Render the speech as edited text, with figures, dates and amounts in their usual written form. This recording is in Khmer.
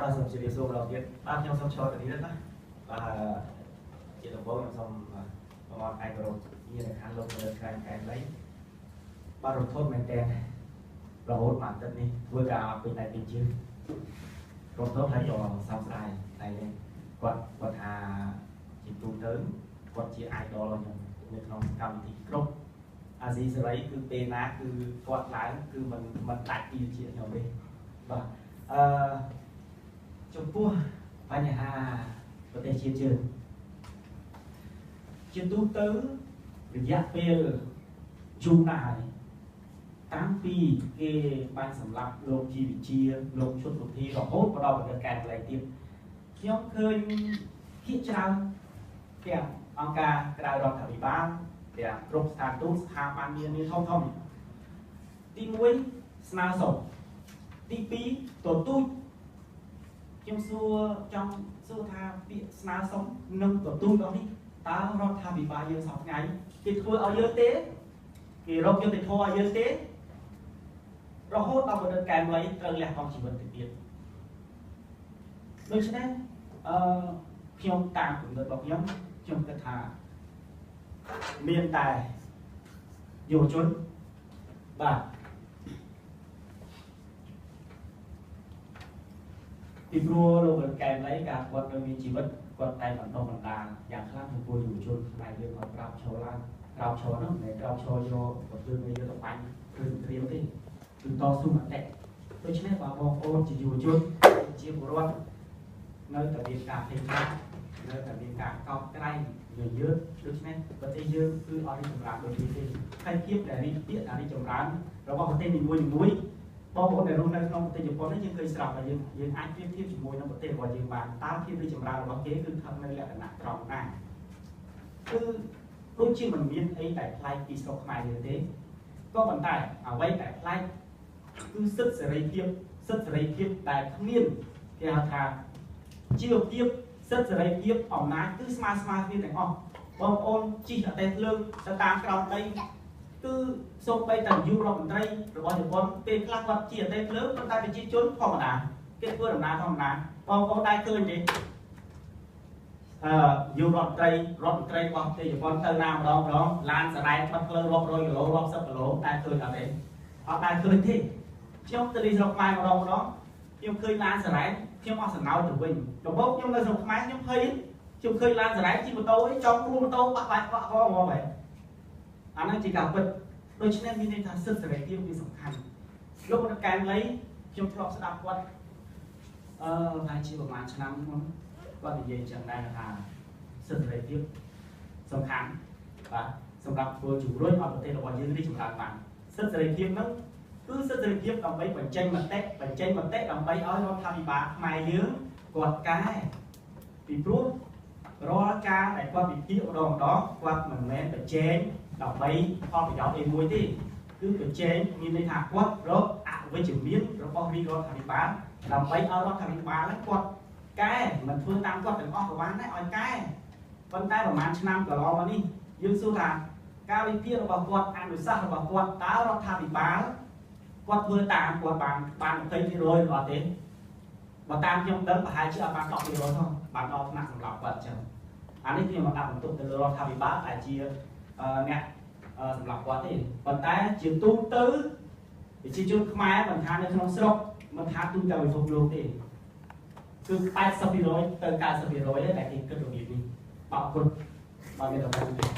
បាទសូមជម្រាបសួរម្ដងទៀតបាទខ្ញុំសូមឈរទៅនេះណាបាទជាដំបូងខ្ញុំសូមបងប្អូនឯកគោរពញាតិខាងលោកផលិតក្រែងកែលីបាទរំភើបមែនតើរហូតមកអាទិត្យនេះធ្វើការអត់ពេញដៃពេញជើងរំភើបហើយក៏សោកស្ដាយតែគាត់ថាជាទូទៅគាត់ជា idol របស់ខ្ញុំនៅក្នុងកម្មវិធីគ្រប់អាស៊ីសេរីគឺពេលណាគឺគាត់ឡើងគឺមិនដាច់ពីជាខ្ញុំទេបាទអឺចំពោះបញ្ហាប្រទេសជាតិយើងជាទូទៅរយៈពេលយូរណាស់ហើយតាំងពីគេបានសម្លាប់លោកជីវិជាលោកឈុតសុធីរហូតមកដល់បណ្ឌិតកែមលីទៀតខ្ញុំឃើញភាគច្រើនទាំងអង្គការក្រៅរដ្ឋាភិបាលទាំងគ្រប់ស្ថានទូតស្ថាប័ននានាធំធំទី1ស្នើសុំទី2ទទូចខ្ញុំសួរចង់សួរថាពាក្យស្នើសុំនិងទទូចរបស់នេះតើរដ្ឋាភិបាលយើងសប្តាហ៍ថ្ងៃគេធ្វើឲ្យយើងទេគេរកយុត្តិធម៌ឲ្យយើងទេរហូតដល់បណ្ឌិតកែមលីត្រូវលះបង់ជីវិតទៅទៀតដូច្នេះអឺខ្ញុំតាមគំនិតរបស់ខ្ញុំខ្ញុំគិតថាមានតែយុវជនបាទពីព្រោះលោកកែមលីកាលគាត់នៅមានជីវិតគាត់តែបណ្ដុះបណ្ដាលយ៉ាងខ្លាំងចំពោះយុវជនខ្មែរយើងឲ្យក្រោកឈរឡើងក្រោកឈរនោះមិនមែនក្រោកឈរយកប្រទើយកទៅបាញ់ឬត្រៀមទេគឺតស៊ូមតិដូច្នេះបើបងប្អូនជាយុវជនជាពលរដ្ឋនៅតែមានការភ័យខ្លាចនៅតែមានការកោតក្រែងញញើតដូច្នេះប្រទេសយើងគឺអត់រីកចម្រើនដូចនេះទេហើយភាពដែលរីកពាក្យដែលរីកចម្រើនរបស់ប្រទេសនីមួយៗបងប្អូនដែលរស់នៅក្នុងប្រទេសជប៉ុននេះយើងឃើញស្រាប់ថាយើងអាចប្រៀបធៀបជាមួយនឹងប្រទេសរបស់យើងបានតើភាពរីកចម្រើនរបស់គេគឺស្ថិតនៅលក្ខណៈត្រង់ណាគឺដូចជាមិនមានអីដែលប្លែកពីស្រុកខ្មែរយើងទេក៏ប៉ុន្តែអ្វីដែលប្លែកគឺសិទ្ធិសេរីភាពសិទ្ធិសេរីភាពដែលគ្មានគេហៅថាជីវភាពសិទ្ធិសេរីភាពអំណាចគឺស្មើគ្នាទាំងអស់បងប្អូនជិះអតេភ្លើងទៅតាមក្រោមដីគឺសូម្បីតែនាយករដ្ឋមន្ត្រីរបស់ជប៉ុនពេលខ្លះគាត់ជិះអតេភ្លើងប៉ុន្តែប្រជាជនធម្មតាគេធ្វើដំណើរធម្មតាបងប្អូនដែរឃើញទេនាយករដ្ឋមន្ត្រីរបស់ប្រទេសជប៉ុនទៅណាម្ដងឡានសារ៉ែនបិទផ្លូវរាប់រយគីឡូរាប់សិបគីឡូតែឃើញអត់ទេអត់តែឃើញទេខ្ញុំទៅលីស្រុកខ្មែរម្ដងខ្ញុំឃើញឡានសារ៉ែនខ្ញុំអស់សំណោចទៅវិញដំបូងខ្ញុំនៅស្រុកខ្មែរខ្ញុំភ័យខ្ញុំឃើញឡានសារ៉ែនជិះម៉ូតូអីចង់ព្រួម៉ូតូបាក់បាក់បាក់កហ្មងហើយអាហ្នឹងជាការពិតដូច្នេះមានន័យថាសិទ្ធិសេរីភាពវាសំខាន់លោកបណ្ឌិតកែមលីខ្ញុំធ្លាប់ស្ដាប់គាត់ប្រហែលជាប្រហែលឆ្នាំមុនគាត់និយាយចឹងដែរថាសិទ្ធិសេរីភាពសំខាន់បាទសម្រាប់ធ្វើជំរុញឲ្យប្រទេសរបស់យើងរីកចម្រើនបានសិទ្ធិសេរីភាពហ្នឹងគឺសិទ្ធិសេរីភាពដើម្បីបញ្ចេញមតិដើម្បីឲ្យរដ្ឋាភិបាលខ្មែរយើងគាត់កែពីព្រោះរាល់ការដែលគាត់វិភាគម្ដងគាត់មិនមែនបញ្ចេញដើម្បីផលប្រយោជន៍អីមួយទេគឺបញ្ចេញមានន័យថាគាត់រកអវិជ្ជមានរបស់រាជរដ្ឋាភិបាលដើម្បីឲ្យរដ្ឋាភិបាលហ្នឹងគាត់កែមិនធ្វើតាមគាត់ទាំងអស់ក៏បានដែរឲ្យកែប៉ុន្តែប្រហែលឆ្នាំកន្លងមកនេះយើងសួរថាការវិភាគរបស់គាត់អនុសាសន៍របស់គាត់តើរដ្ឋាភិបាលគាត់ធ្វើតាមគាត់បាន 20% ឬអត់ទេបើតាមខ្ញុំដឹងប្រហែលជាអត់បាន 10% ផងបានដល់ថ្នាក់សម្រាប់គាត់អញ្ចឹងអានេះខ្ញុំមិនដាក់បន្ទុកទៅលើរដ្ឋាភិបាលតែជាអ្នកសម្រាប់គាត់ទេប៉ុន្តែជាទូទៅប្រជាជនខ្មែរមិនថានៅក្នុងស្រុកមិនថាទូទាំងពិភពលោកទេគឺ 80% ទៅ 90% ទេដែលគេគិតរបៀបនេះអរគុណបាទមានតែប៉ុណ្្នេះ